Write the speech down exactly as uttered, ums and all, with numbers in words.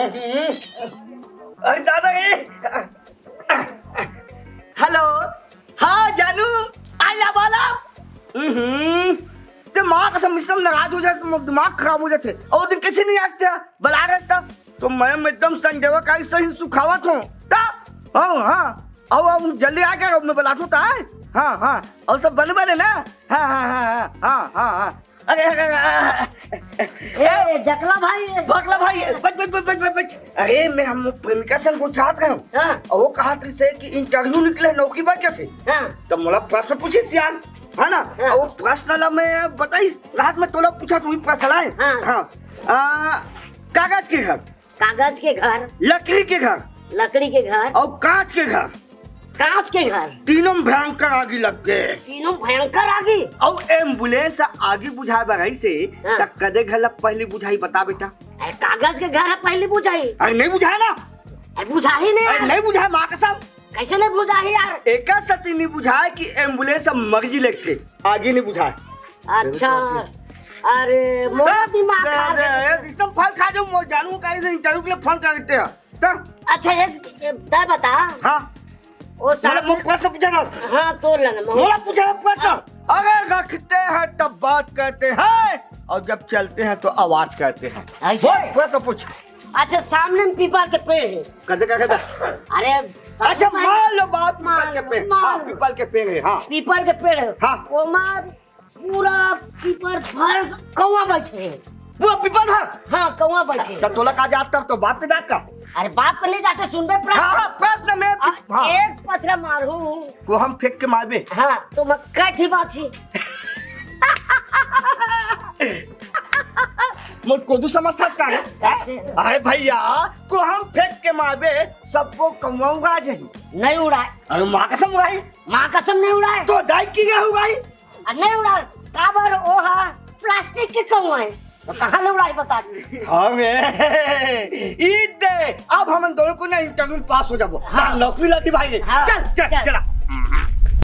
अरे दादा रे। हेलो। हाँ जानू, आई ला बाला। हम्म, ते माँ कसम, एकदम नाराज हो जाथे, दिमाग खराब हो जाथे। अउ ओ दिन कइसे नइ आस ते बला रहस त, तो मैं एकदम संजयवा का सही सुखावत हूँ। ता हाँ हाँ, अउ अउ जल्दी आ के मैं बलाथों ता। हाँ हाँ, अउ सब बने बने ना? हाँ हाँ हाँ हाँ हाँ हाँ हाँ। अरे, अरे, अरे, अरे, ए, जकला भाई। भकला भाई, बच, बच, बच, बच, बच, बच। अरे, मैं हम प्रेमिका संग गोठियात रहेंव। हाँ। अउ ओ कहत रहिसे कि interview निकले हे नौकरी बर कथे। हाँ। त मोला प्रश्न पूछिस यार, है ना? हाँ। अउ ओ प्रश्न ला मैं बताइस, रात में तोला पूछा, तू ही प्रश्न लाए। हाँ। हाँ। आ, कागज के घर। कागज के घर। लकड़ी के घर। लकड़ी के घर। अउ कांच के घर। कांच के घर। तीनों में भयंकर आगी लग गे। तीनों में भयंकर आगी? अउ ambulance आगी बुझाए बर आइसे, हाँ। त कदे घर ला पहिली बुझाही बता बेटा? अरे कागज के घर ह पहिली बुझाही। अरे नइ बुझाय ना? अरे बुझाही नहीं अरे यार। नइ बुझाय माँ कसम। कइसे नइ बुझाही यार? एकर सेती नइ बुझाय कि ambulance ह मरजी लेगथे, आगी नइ बुझाय। अच्छा, अरे मोर दिमाग खा अरे, गया। एकदम फल खा जाऊं, मैं जानू का इसे interview के लिए फोन करते हैं। त? अच्छा, एक, एक तय बता। हाँ। ओ बोला, सामने मैं प्रश्न पूछा ना। हाँ, तो लेना, मैं बोला, पूछा ना प्रश्न। हाँ। अगर रखते हैं तब बात करते हैं, और जब चलते हैं तो आवाज करते हैं। ऐसे? बोल, प्रश्न पूछ। अच्छा, सामने में पीपल के पेड़ है। कदे का कदे? अरे, अच्छा, सामने मान लो बात पीपल मान के लो, पेड़। मान हाँ, लो। पीपल के पेड़ है, हाँ। पीपल के पेड़ है। हाँ। ओमा पूरा पीपल भर कौवा बैठे हे। पूरा पीपल भर? हाँ, कौवा बैठे हे। तब तोला का जात, तब तो बाप के जात का? अरे बाप के नहीं जाते, सुनबे प्रश्न। हाँ, हाँ, प्रश्न में आ, हाँ। एक पथरा मारू। को हम फेंक के मारबे। हाँ, तो मैं कैठी बाछी। मोर कोदू समझथस का रे? कैसे? अरे भैया, को हम फेंक के मारबे, सबको कौवा उड़ा जाही। नहीं उड़ाए। अरे माँ कसम उड़ाही। माँ कसम नहीं उड़ाए। तो दाई की गए उड़ाही। आ, नहीं उड़ा, काबर ओहा प्लास्टिक के कौवा है, तो कहाँ ले उड़ाही बता दी। हमें ईद दे, अब हमन दोनों को ना interview में पास हो जाबो। हाँ। नौकरी लगी भाई। हाँ। चल, चल, चल। चला।